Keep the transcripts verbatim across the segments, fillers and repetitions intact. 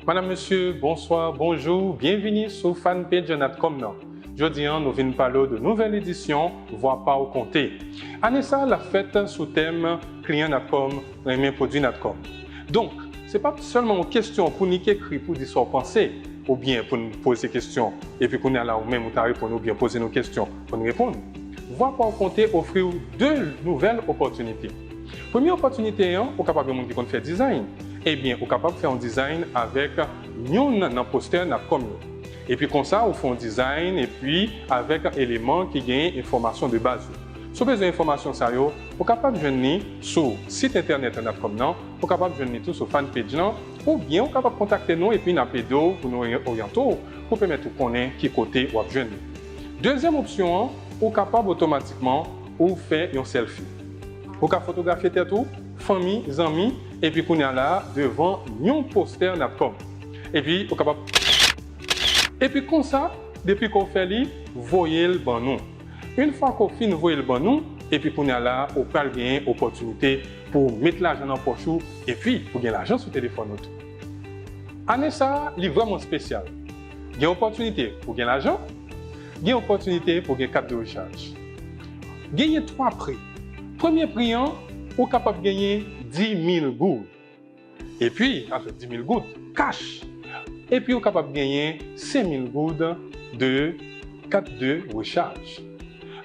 Madam, mesye, bonswa, bonjou, byenvini sou fanpage Natcom nan. Jodi a, nou vin pale w de nouvèl edisyon Vwa pa w konte. Ane sa a, l ap fèt sou tèm Kliyan Natcom renmen pwodui Natcom. Donk, se pa sèlman yon kesyon pou nik ekri pou di sa w panse, oubyen pou n poze kesyon, epi kounye a la ou menm ou ta reponn, oubyen poze nou kesyon pou n reponn. Vwa pa w konte ofri w de nouvèl opòtinite. Premye opòtinite an, ou kapab yon moun ki konn fè dizayn. Ebyen, ou kapab fè yon dizayn avèk youn nan postè Natcom yo. Epi konsa, ou fè yon dizayn epi avèk eleman ki gen enfòmasyon de baz yo. Si w bezwen enfòmasyon sa yo, ou kapab jwenn li sou sit entènèt Natcom nan, ou kapab jwenn li tou sou fanpage lan, oubyen ou kapab kontakte nou epi n ap ede w pou nou oryante w pou pèmèt ou konnen ki kote w ap jwenn li. Dezyèm opsyon an, ou kapab otomatikman ou fè yon selfie. Ou ka fotografye tèt ou, fanmi, zanmi, epi kounye a la, devan yon postè Natcom. Epi ou kapab. Epi konsa, depi ke w fè li, voye l ban nou. Yon fwa ke w fin voye l ban nou, epi kounye a la, ou pral genyen opòtinite pou w met lajan nan pòch ou, epi pou gen lajan sou telefòn ou tou. Ane sa a, li vrèman espesyal. Gen opòtinite pou gen lajan, gen opòtinite pou gen kat de rechaj. Genyen twa pri. Premye pri an, ou kapab genyen dis mil goud. Epi, avèk dis mil goud, kach. Epi, ou kapab genyen senk mil goud de kat de rechaj.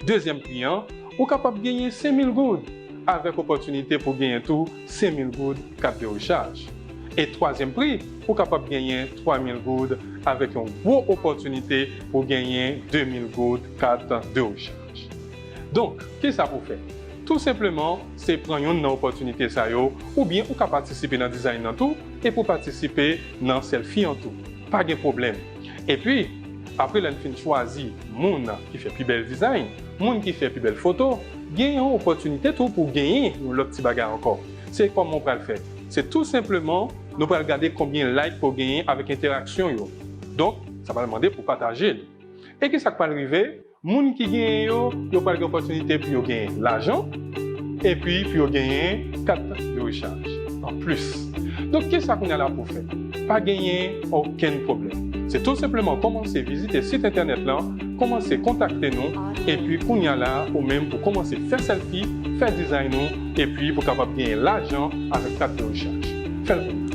Dezyèm pri an, ou kapab genyen senk mil goud, avèk opòtinite pou genyen tou senk mil goud kat de rechaj. E twazyèm pri, ou kapab genyen twa mil goud, avèk yon gwo opòtinite pou genyen de mil goud kat de rechaj. Donk, kisa pou w fè? Tou senpleman, se pran youn nan opòtinite sa yo, oubyen ou ka patisipe nan dizayn nan tou, epi w patisipe nan selfie an tou. Pa gen pwoblèm. Epi, apre lè n fin chwazi moun ki fè pi bèl dizayn, moun ki fè pi bèl foto, gen yon opòtinite tou pou genyen yon lòt ti bagay ankò. Se kòman w pral fè? Se tou senpleman, nou pral gade konbyen like ke w genyen avèk entèraksyon yo. Donk, sa pral mande pou w pataje l. E kisa k pral rive? Moun ki genyen yo, yo pral gen opòtinite pou yo genyen lajan, epi pou yo genyen kat de rechaj an plis. Donk, kisa kounye a la pou w fè? Pa genyen okenn pwoblèm. Se tou senpleman kòmanse vizite sit entènèt lan, kòmanse kontakte nou, epi kounye a la, ou menm pou kòmanse fè selfie, fè dizayn ou, epi pou kapab genyen lajan avèk kat de rechaj. Fè l pou nou.